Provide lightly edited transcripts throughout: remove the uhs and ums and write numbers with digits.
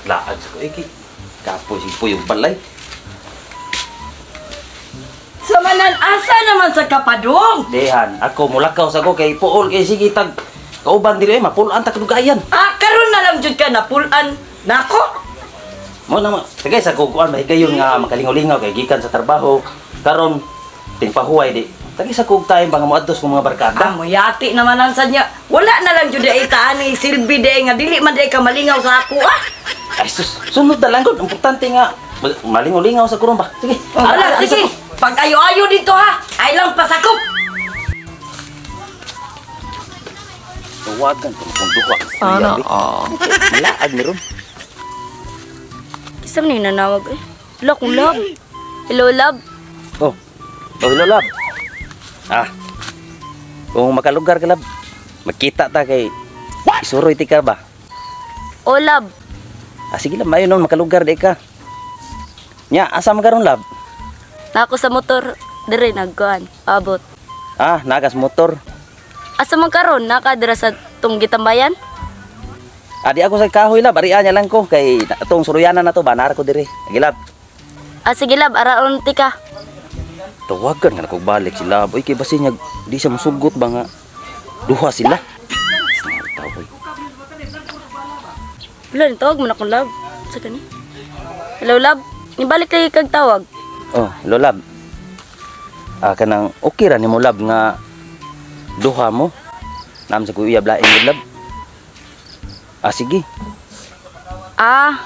Laag sa ko eh, kay kapoy si puyong balay. Sa manan asa naman sa kapadong. Dehan, ako mulakaw sa ko kay puol kay sige tag kauban dili eh mapulaan ta kadugayan. Ah, karon na lang jud ka napulan. Nako. Mo na tagay sa ko kuan mahigayon nga makalingaw-lingaw kay gikan sa trabaho karon tingpahuway di. Tagay sa kog time bang moadtos kong mga barkada. Ah, muyati naman ang sa niya. Wala na lang jud ay taan ni silbi di nga dili man di ka malingaw sa ako ah. Ay sus, sunod na lang gud. Importante nga malingaw-lingaw sa kuron ba. Sige. Oh, wala, Ara, ara, sige. sa ko. Pag ayo-ayo dito ha, ay lang pasakop. Tawagan ko kung duha. Sana. Malaag ni ron. Isa man yung nanawag eh. Wala kong love. Hello, love. Oh. Oh, hello love. Ah. Kung makalugar ka love, magkita ta kay isuroy ti ka ba? Oh, love. Ah, sige lang, mayo noon, makalugar di ka. Nya, asa man karon love? Nako sa motor. Dire, nagkuhan. Abot. Ah, nagas motor. Asa man karon? Nakadira sa tong gitambayan? Ah, di ako sa kahoy love, arian niya lang ko kay atong suruyanan na to ba, nara ko diri. Sige love. Ah, sige, love. Araon ti ka. Tawagan nga na balik si love. Uy, kay basin niya, di siya musugot ba nga. Duha sila. Tawag. Wala, tawag mo na akong love. Sa kani? Hello, love. Nibalik lagi kag tawag. Oh, hello love. Ah, kanang okay ra nimo love nga duha mo. Naam sa kuya lain gud love. Ah, sige. Ah.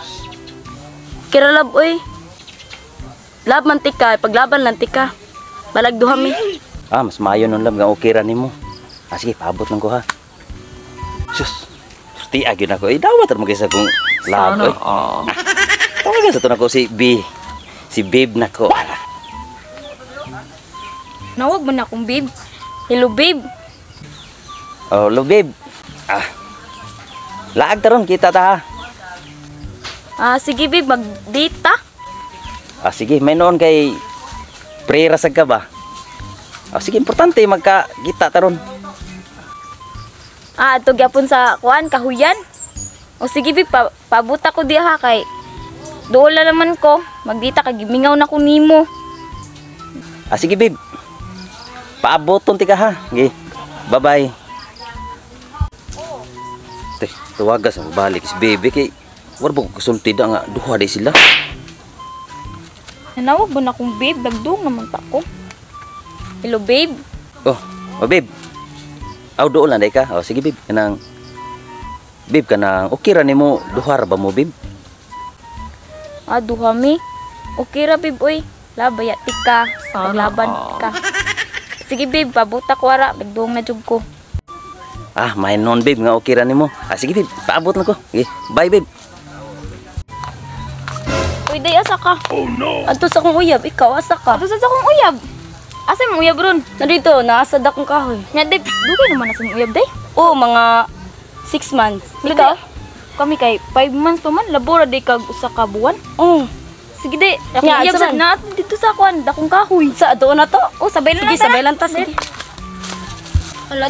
Kira love, oy. Love man ti ka. Paglaban lang ti ka. Balag duha mi. Ah, mas maayo nun love nga okay ra nimo. Ah, sige, paabot lang ko ha. Sus. Sus, gyud ako. Eh, dawat ra mo kaysa kung love. Oy. Ah, tawagan sa to nako si B. Si babe nako. Ah, Nawag mo na akong babe. Hello, babe. Oh, hello babe. Ah. Laag taron kita ta ha. Ah, sige, babe. Mag-date ta. Ah, sige, may noon kay prayer sad ka ba? Ah, sige, importante magka kita taron. Ah, ato gyapon sa kuan kahuyan. O sige, babe, pabuta ko diha kay dool na naman ko. Magdita kay gimingaw na ko nimo. Ah, sige babe. Paaboton ti ka ha. Sige. Bye-bye. Te, tawagas ang balik si baby kay war ba ko kasulti da nga duha di sila. Nanawag ba na akong babe? Nagduong naman ta ko. Hello, babe. Oh, oh babe. Aw dool na day ka. Oh, sige babe, kanang babe kanang okay ra nimo duha ra ba mo babe? Ah, duha mi. Okay ra, babe, oy. Labay ti ka. Paglaban ka. Sige, babe, pabuta ko ara. Nagduong na jud ko. Ah, may noon babe nga okay ra nimo. Ah, sige babe, paabot lang ko. Sige, bye babe. Uy, day, asa ka? Oh, no. Adto sa akong uyab, ikaw, asa ka? Adto sa akong uyab. Asa imong uyab ron? Nandito, naasa da akong kahoy. Nya, day, dugay naman nasa imong uyab, day? Oo, mga 6 months. Ikaw? Kami kay 5 months pa man, labora day kag usa ka buwan. Oo. Sige, day. Akong Nya, uyab asa sa man? na dito sa kuan, dakong kahoy. Sa doon na to. Oh, sabay na Sige, lang ta. sabay lang ta, sige. Hala,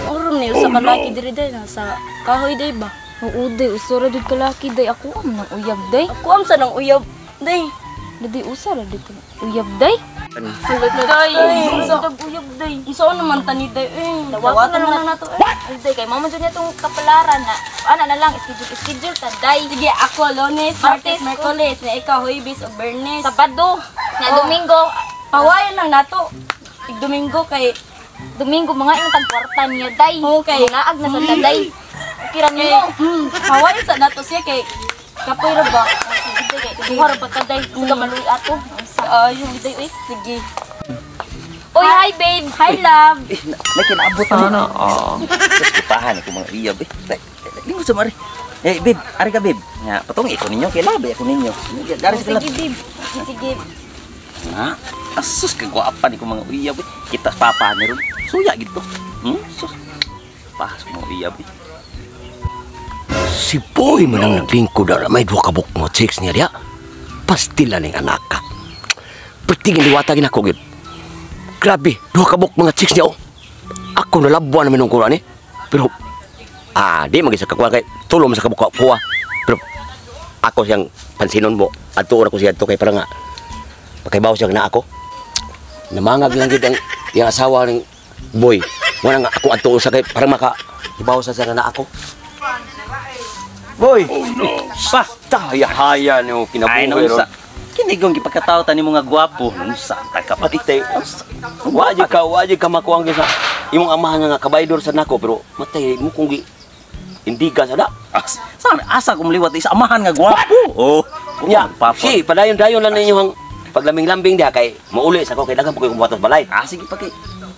orom ni usa ka laki diri day nasa kahoy day ba? Oo, day, usa ra jud ka laki day. Ako am nang uyab day. Ako am sa nang uyab day. Day usa ra dito. Uyab day. Day, usa kag uyab day. Unsa naman tani day eh. Dawatan na lang nato eh. Ay day kay mama jud niya tong kapalaran na. Ana na lang schedule schedule ta day. Sige, ako Lunes, Martes, Martes, Merkules, na ikaw Huwebes ug Bernes. Sabado, na Oh. Domingo, Pawayan lang nato. Ig Domingo kay Domingo mga imong tagkwarta niya day. Okay. Naag na sa ta day. Okay ra nimo. Pawayan sa nato siya kay kapoy ra ba? Sige day kay duha ra ba ta day. Sige maluy ato. Ayo, day uy. Sige. Oy, hi babe. Hi love. Eh, may kinaabot na. Sana. Sus, kupahan ako mga iyab eh. Tay, tay, Lingkod sa mari. Eh, babe, ari ka babe. Nga, patungi ko ninyo, kay labi ako ninyo. Dari sa Sige lab. babe. Sige. Nga, asus, kagwapa ni ko mga uyab eh. Kita sa papa ni ron. Suya gito. Sus. Pasok mga uyab eh. Si Boy man ang naglingkod ara may duha ka buok mga chicks niya diha. Pastila ning anak ka. Pertingin liwata ginako gyud. Grabe, duha ka buok mga chicks niya oh. Ako nalabuan namin nung kuran eh. Pero di magisa ka kuha kay tulo man sa kabuok kuha. Pero Ako siyang pansinon mo. Adto ko siya adto kay para nga pakaibaw siya na ako. Namangag lang gid ang iyang asawa ng boy. Wala nga ako adto sa kay para maka ibaw sa siya na ako. Boy. Oh no. Pa, Haya-haya nimo ay kinabuhi naunsa. ron. Kini kong gipakataw tani mo nga gwapo. Unsa ta ka pa? Matay. Wa jud ka makuang gyud sa imong amahan nga kabaydor sa nako pero matay mo kung gi indiga sa da. Sa asa ko mliwat isa amahan nga gwapo. Oh. Nya, papa. si padayon-dayon lang ninyo ang paglaming-lambing diha kay mauli sa ko kay daghan pa koy kumuhatos balay. Ah, sige pa kay.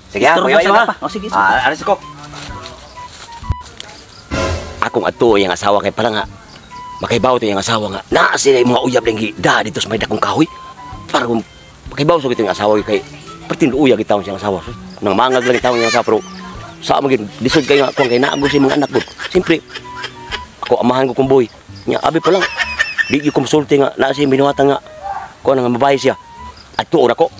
Sige ha, Istorbo kuya sa ha. pa. Oh, sige, sige. Ah, aris ko. Akong ato yang asawa kay para nga makaibaw to yang asawa nga naa sila yung mga uyab lang da dito sa may dakong kahoy. Para kung makaibaw sa kitong asawa kay pertin uyag itawon siyang asawa. Nang mangag lang itawon siyang asawa pero sa amang lisod kay nga kuang kay naago sa mga anak ko. Siyempre ako amahan ko kong boy. Nya abi pa lang di gyud ko mosulti nga naa siya binuhatan nga kuan nga babae siya. Adto ora ko.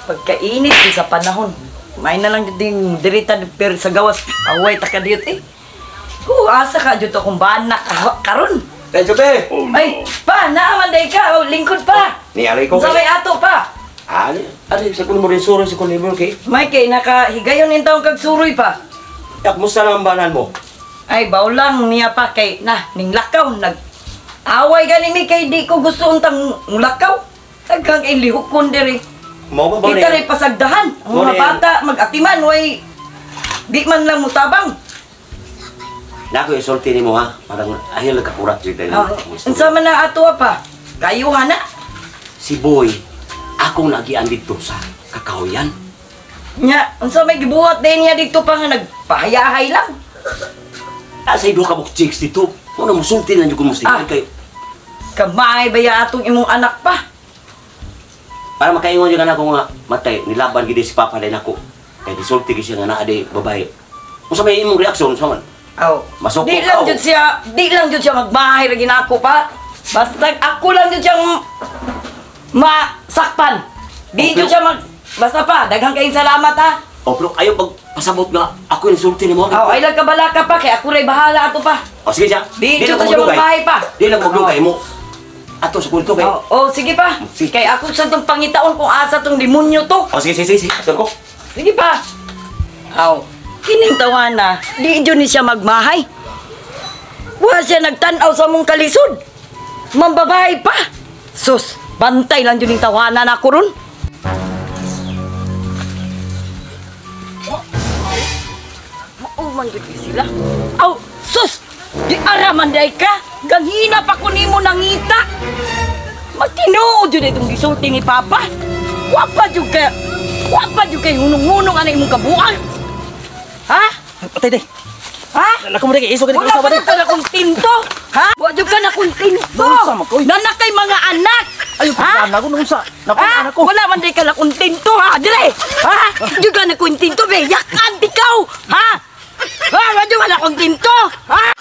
Pagkainit di sa panahon. May na lang ding dirita pero sa gawas away ta ka diyot eh. Hu asa ka jud akong bana ka karon. Kay Jobe. Ay, pa naaman day ka, oh, lingkod pa. Ni aray ko. Sa may ato pa. Ali, ari sa kuno mo rin suroy sa kuno mo kay. May kay nakahigayon in taong kag suroy pa. Yak musta naman banan mo? Ay, bawlang niya pa kay na ning lakaw nag away gani mi kay di ko gusto untang lakaw. Daghang kay lihukon diri. Mao ba ba Kita rin pasagdahan. Ang mga Mo ni- bata mag-atiman way di man lang mutabang. Nako isulti nimo ha. Parang ahil ka kurat jud dahil. Ah, unsa man na ato pa? Kayuhan na. Si Boy, akong nagian dito sa kakahuyan. Nya, unsa may gibuhat din niya dito pa nga nagpahayahay lang. Asa duha ka buk chicks dito. Mo na musulti na jud ko mo Ah. kay Kamay ba ya atong imong anak pa? para makaingon jud ako nga matay nilaban gid si Papa din ako. Kay gisulti gid siya nga naa di babae. Unsa may imong reaksyon sa man? Aw. Masuko Di lang ka, oh. jud siya, di lang jud siya magmahay ra ginako pa. Basta ako lang jud siyang masakpan. Di Oh, jud siya mag basta pa, daghang kayong salamat ha. Oh, pero ayaw pag pasabot nga ako yung sulti nimo. Aw, ay lang kabala ka pa kay ako ray bahala ato pa. Oh, sige siya. Di lang jud ko to siya magdugay. magmahay pa. Di lang ko magdugay mo. Ato sa kulto kay. Oh, oh, sige pa. Sige. Kay ako sa tong pangitaon kung asa tong demonyo to. Oh, sige, sige, sige. Sige ko. Sige pa. Aw, kining tawana, di jud ni siya magmahay. Wa siya nagtan-aw sa mong kalisod. Mambabahay pa. Sus, bantay lang jud ning tawana na ako ron. Mao man jud ni sila. Aw, sus! Di ara man day ka. Ganghina pa ko nimo nangita. Magtinuod jud itong gisulti ni Papa. Wa pa jud ka. Wa pa jud kay hunong-hunong ana imong kabuang. Ha? Patay day. Ha? Lako mo day kay iso kay Wala usa pa ba day. jud ka na kontento. Ha? Wa jud ka na kontento. Unsa man ko, oy? Nana kay mga anak. Ayo Ha? pagkaan ako unsa. Naku Ha? anak ko. Wala man di ka na kontento ha, dire. Ha? Jud ka na kontento be, yakan ikaw. Ha? Ha, wa jud ka na kontento. Ha?